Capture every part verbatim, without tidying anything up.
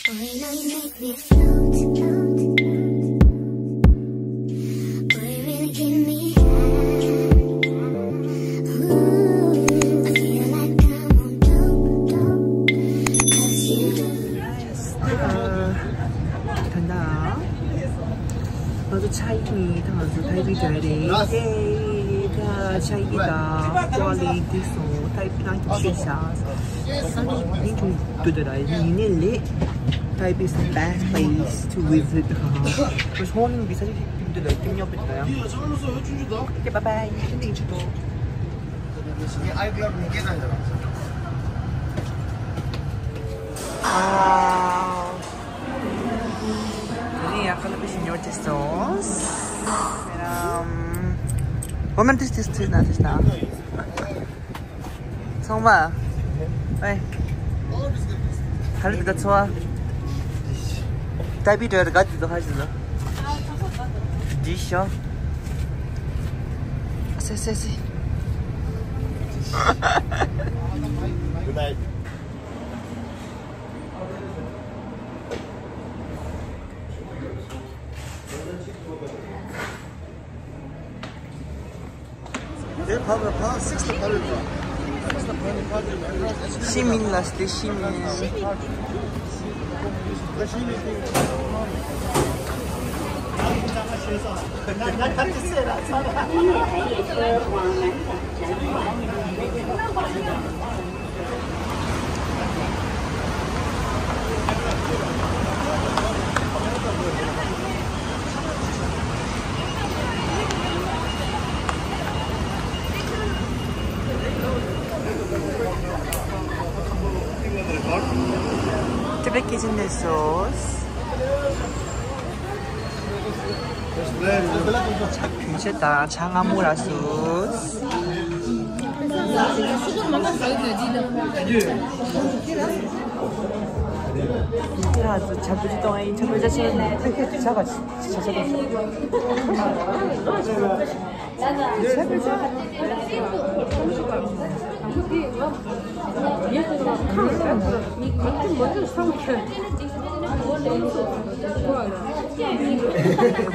Boy, now you make me float, float, float. Boy, you really give me high. Ooh, I feel like I'm on dope, dope, 'cause you do. Yes. ད་ལྟ་ང་ཚོ་ཆ་ཡིག་ནི་ད་ང་ཚོ་ཐའི་པེ་འགྲོ་རེད། ཨེ་ད་ཆ་ཡིག་དང་ཀོ་ལི་ཏི་སོང་ཐའི་པེ་ནང་གི་ཤེས་བྱ། ས་ནི་ནི་ཅུང་དུ་དེ་ར་ཡིན་ནི་ལེ། Taipei is the best place to visit. Because morning visa ki kim de la kim nyop de ya. Okay, bye bye. Thank you. Ah. Ini ya kalau bisa nyot sauce. Um, woman this this this na this na. ཚང་མ། ཨེ། ག་རེ་འདུག་ག་ཚོར་བ། ཏའི་པི་འགྲོ་ཡ་དགའ་འདུག་ཧ་ཞིག་ལ། འདི་ཤོ། སེ་སེ་སེ། Good night. ཤི་མིན་ལ་སྟེ་ཤི་མིན། Tibet kitchen de sauce. གུན་ཆེ་དང་ཆང་སྔ་མོ་ར་སོ། ཆ་ཚུ་ཆ་ཚུ་ཅི་གཏོང་ཨེ་ཆ་ཚུ་ཅི་ཆ་ཆ་ཆ་ཆ་ཆ།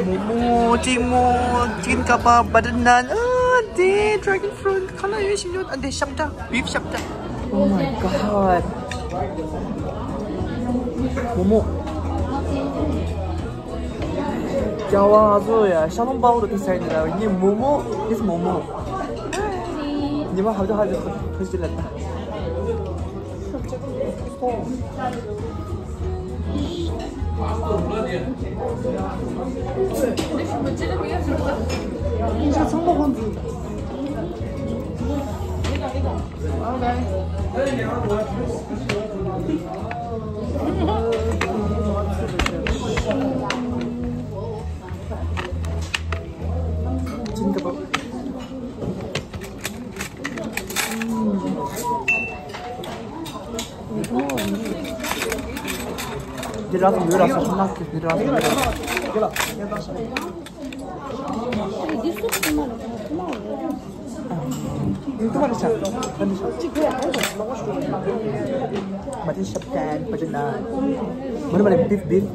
མོ་མོ་ཏི་མོ་ཏིན་ཀ་པ་བ་ཏར་ནན། ཨ་དེ་dragon fruit ཁ་ལ་ཡོད་ཤིང་ཡོད། ཨ་དེ་ཤབ་ཏ་བིབ་ཤབ་ཏ། Oh my god. མོ་མོ། རྒྱ་བ་ང་ཚོ་ཡ་ཤ་ལོང་པའོ་དུ་ཟེར་ནི་ལ་ངས་མོ་མོ། This མོ་མོ། ཉི་མ་ཧ་ཅང་ཧ་ཅང་ཁོ་ཁོ་ཞིག་ལ་ད། ཚང་མ་ཧོན་ཛུ། འདི་ར་ཚོ་ཡོད་ར་ཚོ་ཁོ་ན་འདི་ར་ཚོ་ཡོད་ར། མ་དེ་ཤབ་ཏན་པ་ཅི་ན། མ་རེ་མ་རེ་བིབ་བིབ།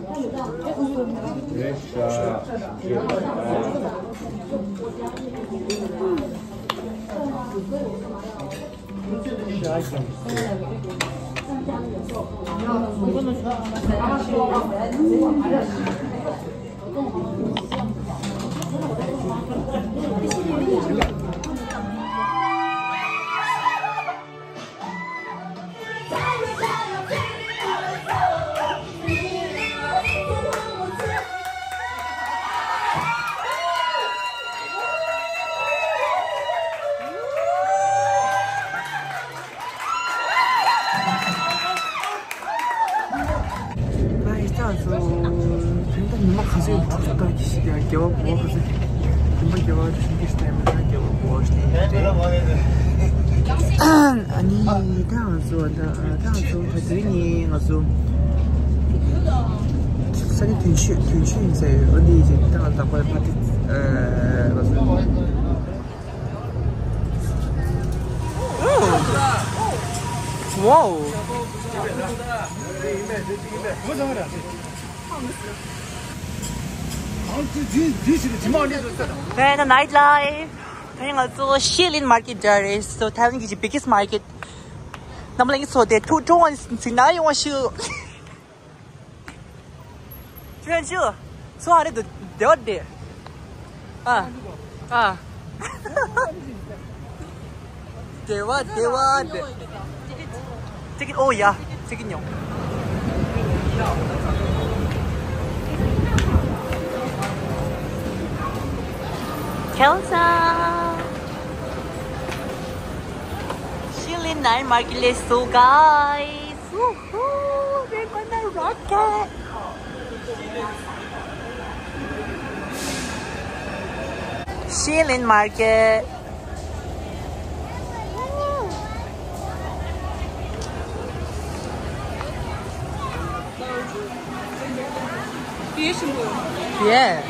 ང་ཡི་ཏང་སོ། ད་ལྟ་ཉི་མ་ག་ཚོད་ཡོད་འགྲོ་ཚོད་ལྟ་གི་ཞིག་ཡ་རྒྱལ་བ་བོ་ག་ཚོད། ཉི་མ་རྒྱལ་བ་ཞིག་གི་སྟེང་ན་རྒྱལ་བ་བོ་ཞིག་སྟེང་ཨ་ནི་ད་ང་ཚོ་ད་ད་ང་ཚོ་ད་དུས་ནི་ང་ཚོ་ས་ནི་དུས་ཆོས་དུས་ཆོས་ཡིན་ཟེར་ཡོད། འོ་འདི་ཡིན་ད་ང་ལྟ་བ་ཕ་ཏི་ཨ་ང་ཚོ། Wow. Then the nightlife. Then also Shilin Market there is. So Thailand is the biggest market. Number like so there two two one since now you want to. Children, chill. So hard to do it. Ah. Ah. Dewa, Dewa. Take it. Oh yeah. Take it. Kelsa. Shilin Night Market, let's go, guys. Woohoo! We're gonna rock it. Shilin Market. Yeah.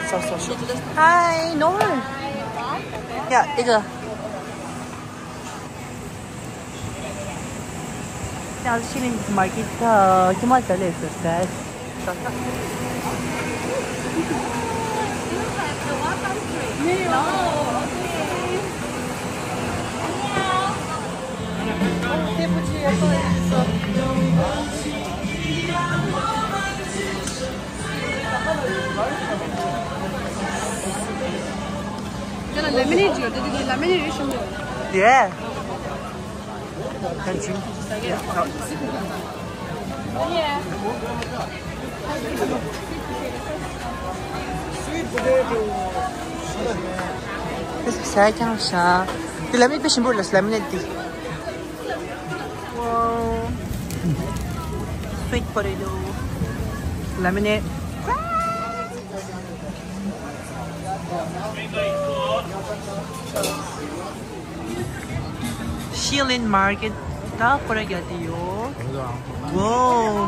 So, so, so. Hi, no. Yeah, take a. Now, Shilin Market, uh, Himal Palace is that. Yeah. Thank you. Yeah. This is second shot. The lemon fish and burgers, lemonade. Wow. Sweet potato. Lemonade. Shilin Market. ད་ཁོ་ར་རྒྱ་དེ་ཡོད། Wow.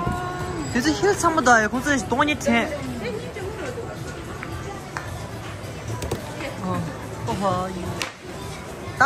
དེ་ཚོ་ཧིལ་ཚང་མ་ད་ཡོད། ཁོང་ཚོ་གདོང་ཉེ་དྲན། ཨོ་ཧོ་ཡིན། ད།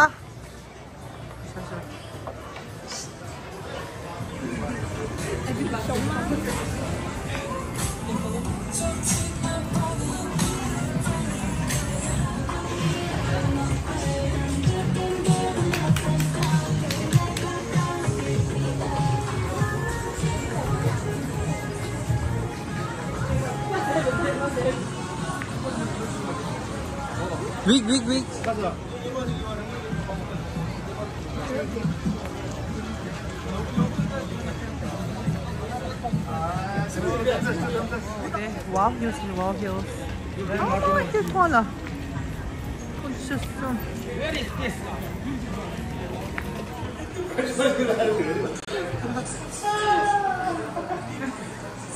Wait, wait, wait. Wow, Hills, Wow, Hills. Oh, this one.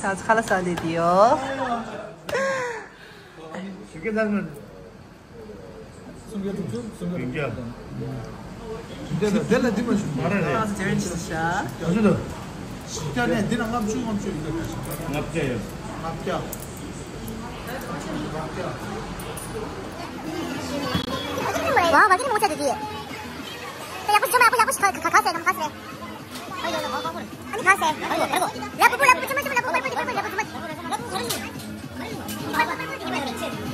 ས་ཁ་ལ་ས་ལེ་དེ་ཡོད། སུམ་བརྒྱ་དྲུག་ཅུ། སུམ་བརྒྱ། དེ་ལ་དེ་མ་ཞུ། མ་རེད་རེད། ཨ་དེ་རིང་ཅི་ཟ། ཨ་ཅི་ལ། སུམ་བརྒྱ་ནས་འདི་ན་ལྔ་བཅུ་ལྔ་བཅུ་ཡིན་པས། ལྔ་བརྒྱ་ཡོད། ལྔ་བརྒྱ། ལྔ་བརྒྱ། ཝའོ། ཝའོ། དེ་ནི་མོ་ཚ་དེ་དེ། ཡག་པོ་ཞིག་ཡག་པོ་ཞིག་ག་ག་ག་ཟེར་གམ་ག་ཟེར། ཨ་ནི་ག་ཟེར། ལ་པུ་པུ། ལ་པུ་པུ། ཅི་མ་ཅི་མ། ལ་པུ་པུ། ལ་པུ་པུ། ཅི་མ་ཅི་མ། ལ་པུ་པུ། ལ་པུ་པུ། ལ་པུ་པུ། ལ་པུ་པུ། ཡག་པོ་ཡག་པོ་ག་ག་ཡིན། ཨ། ཁྱེད་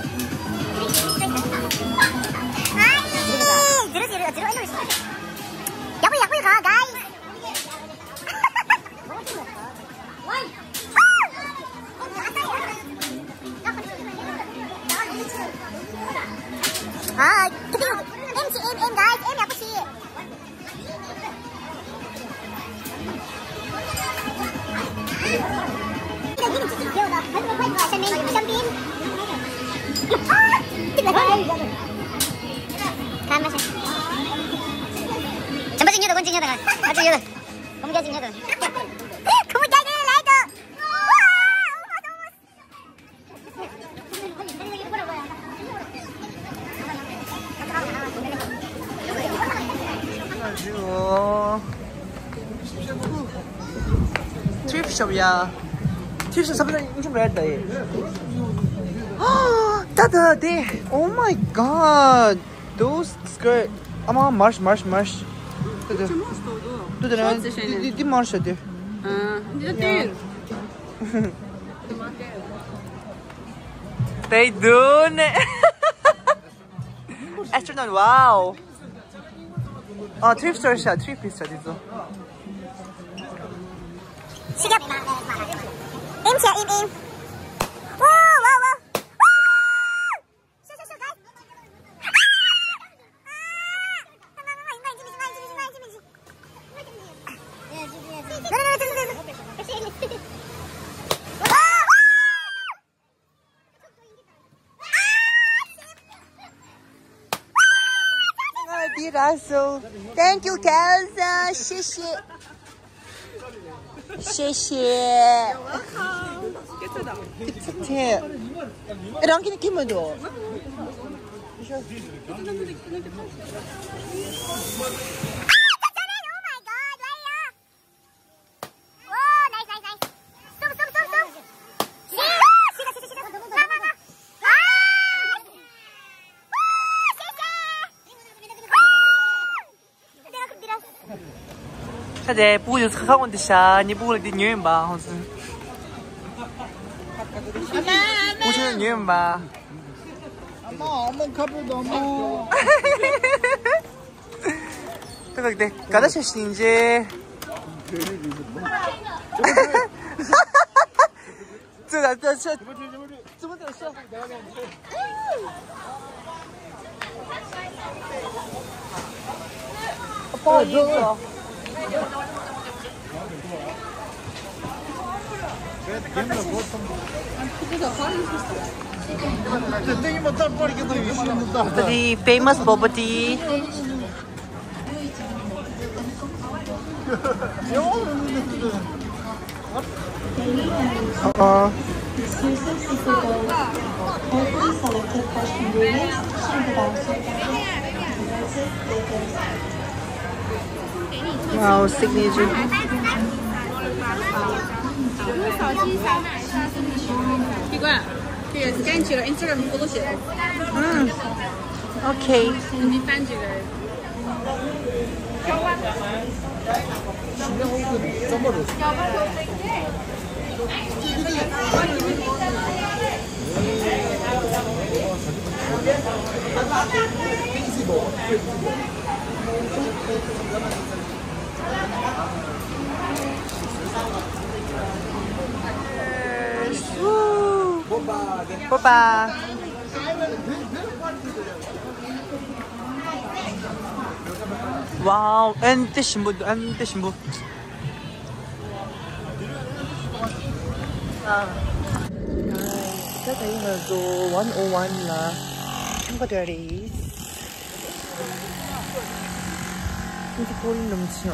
ཀྱིས་ཨེམ་གྱིས་ཨེམ་ཨེམ་ག་ཨེམ་ཡག་པོ་བྱེད། Thrift shop, yeah. Thrift shop, something you can wear there. ད་ད་དེ། Oh my god, those skirt. ཨ་མ་མར་ཤ་མར་ཤ་མར་ཤ། ཏུ་ཏུ་ཏུ་ཏུ་ན་ཏུ་ཏུ་མར་ཤ་ཏུ། ཨ་འདི་ལ་ཏུ། They doing it. Astronaut, wow. Oh, thrift store ཤ thrift store འདི་ཚོ། ཤི་རྒྱབ། ཨིམ་ཤ་ཨིམ་ཨིམ། Whoa, whoa, whoa. Whoa! Shoot, shoot, shoot, guys. Thank you, Kelsa. 谢谢。 谢谢。 རང་གིས་ནི་ཁྱི་མི་འདུག་ད་དེ་སྤུ་གུ་ཡོད་ཁ་ཁ་འོང་དེ་ཤ་ནི་སྤུ་གུ་ལ་དེ་ཉོས་ཡིན་པ་ཧོན་སུ། སྤུ་ཆུ་ཉོས་ཡིན་པ། ཨ་མ་ཨ་མ་ཁ་པོ་དང་མོ། ད་ག་དེ་ག་ད་ཤ་ཤིང་ཅེ། ཙི་ད་ཙི་ཤ། The famous bubble tea. Wow, signature. ཁྱེད་ཀྱིས་སི་ཀེན་བྱས་ལ་ཨིན་སི་ཊ་གྷ་རམ་ཕོ་ལོ་བྱེད། ཨང་། ཨོ་ཁེ། འདི་ཕན་བྱེད་དགོས། Opa! Wow, ཨན་ཏི་ཞིམ་པོ་འདུག་ཨན་ཏི་ཞིམ་པོ། ད་ད་ཡིན་ང་ཚོ་ཝན་ཨོ་ཝན་ལ་ཐོན་པ་འདྲ་རེད། འདི་ཀོ་རི་ནང་ཆ།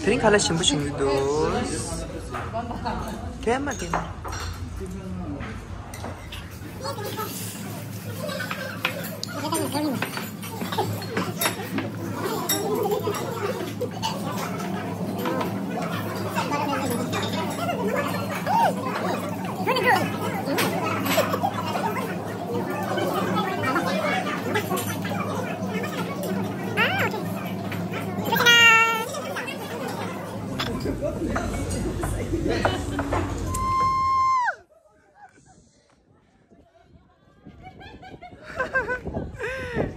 དེ་རིང་ཁ་ལག་ཞིམ་པོ་བྱུང་གི་འདུག་ཁྱད་མ་ཁྱད་མ།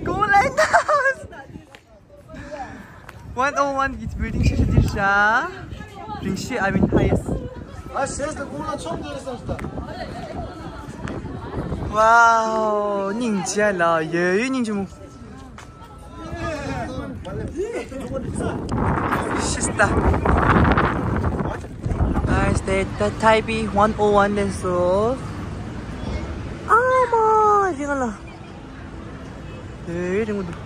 གོང་ལ་ཡིན་ད། ཝན་ཨོ་ཝན་གྱི་བེ་ལྡིང་ཤ་ཤ་འདི་ཤ། རིང་ཤི་I mean highest. ཨ་ཤེས་ད་གོང་ལ་ཆོག་འདི་རེད་བསམ་སྟ། ཝའོ་སྙིང་རྗེ་ལ་ཡོད་ཡོད་སྙིང་རྗེ་མོ། ཤིས་ད། Guys, the the Taipei one oh one is so. ཨ་མ་རིང་ལ། ཨེ་རིང་མོ་འདུག་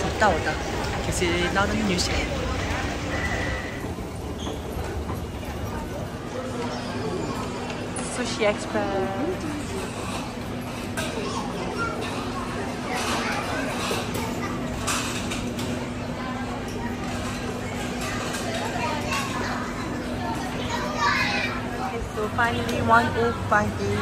ཞུ་ལྟ་བ་དང་གལ་སྲིད་ནང་ན་ཉོས་བྱས། Sushi Express. Finally, one oh five eight.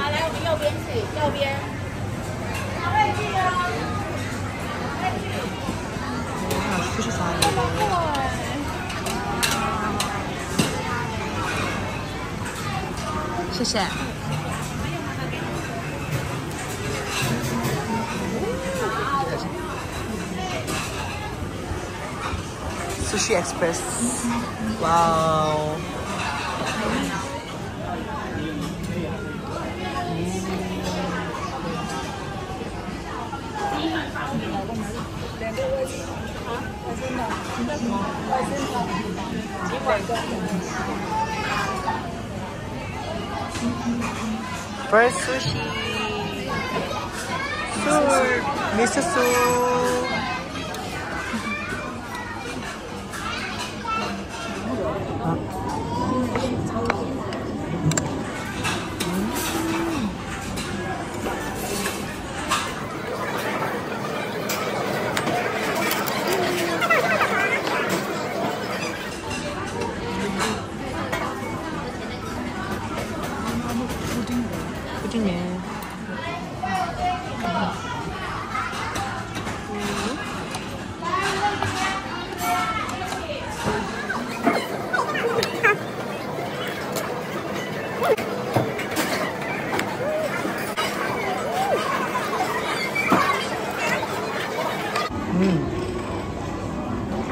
谢谢。 Sushi Express. Wow. First sushi. Su, Mister Su. Putting in.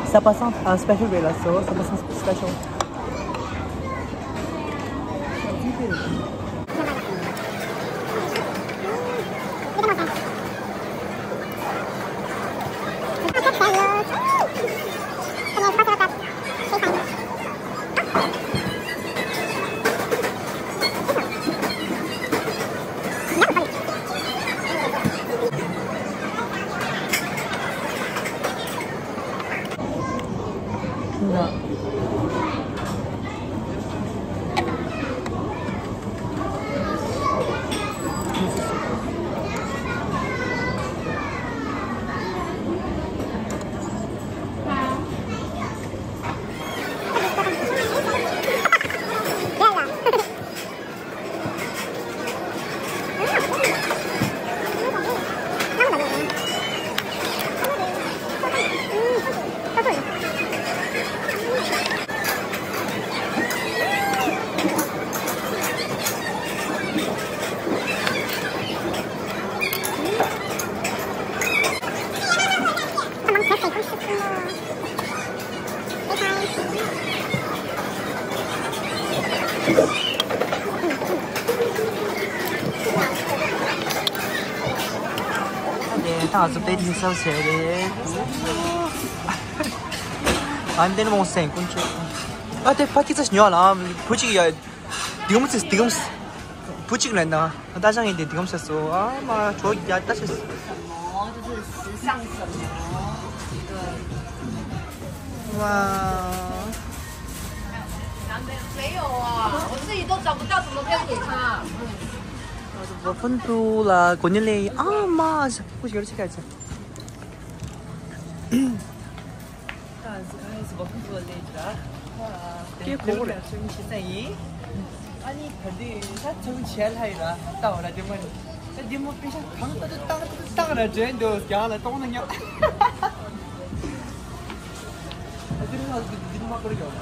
Ça passe en, ah, special rate là, ça, ça passe en special. ད་ང་ཚོ་པེ་ཏི་ནི་སབ་བྱས་རེད། ཨ་འདན་མོང་སེང་ཀུན་ཆེ། ཨ་དེ་ཕ་ཁི་ཚ་ཉོ་ལ་བུ་གཅིག་ཡ། དེ་གམ་ཚེ་དེ་གམ། བུ་གཅིག་ལན་ད། ད་ཅང་ཡིན་དེ་དེ་གམ་ཚེ་སོ། ཨ་མ་གྲོ་རྒྱ་ད་ཤེས། ཝའོ། 没有啊，我自己都找不到，怎么可以给他？我分不了，国内嘞，啊妈，不行，这个。 ཀྱེ་ཁོ་རེད། ཨ་ནི་ད་འདི་ད་ཚོང་བྱེད་ས་ཡིན། ཨ་ནི་ད་འདི་ད་ཚོང་བྱེད་ལྷ་ཡིན་ར། ད་འོ་ར་འདི་མ་ནི་ད་འདི་མོ་པེ་ཤ་གང་ལྟ་དུ་བཏང་ལྟ་དུ་བཏང་ར་འདྲེན་འདུག་རྒྱང་ལ་གཏོང་ན་ཉོ། ཨ་འདི་མ་འདི་མ་ཁོར་ཡོད།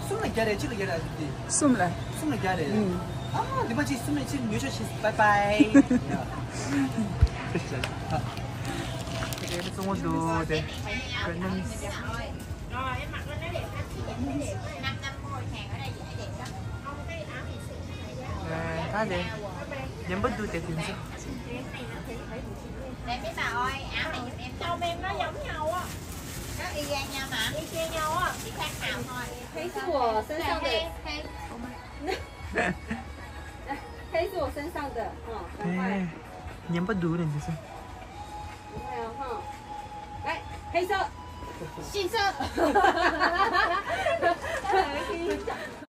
གསུམ་ལ་བརྒྱ་རེད། གཅིག་ལ་བརྒྱ་རེད། འདི་གསུམ་ལ། གསུམ་ལ་བརྒྱ་རེད། ཨུམ། ཨ་འདི་མ་གཅིག་གསུམ་ལ་གཅིག་ཉོ་ཆོག་ཤིས། བའི་བའི། རེད་བཙོང་བ་འདུག་དེ། ད་དེ་ཉན་པ་འདུག་དེ་དེ་ཚོ། Mẹ biết bà ơi, áo này giùm em. Màu mềm nó giống nhau á. Nó y gan nhau hả? Y chang nhau á, chỉ khác màu thôi. 黑是我身上的。黑，黑。黑是我身上的，嗯，赶快。 ཉན་པ་འདུག་ནས་འདི་ཚོ། 哎，黑色，新色。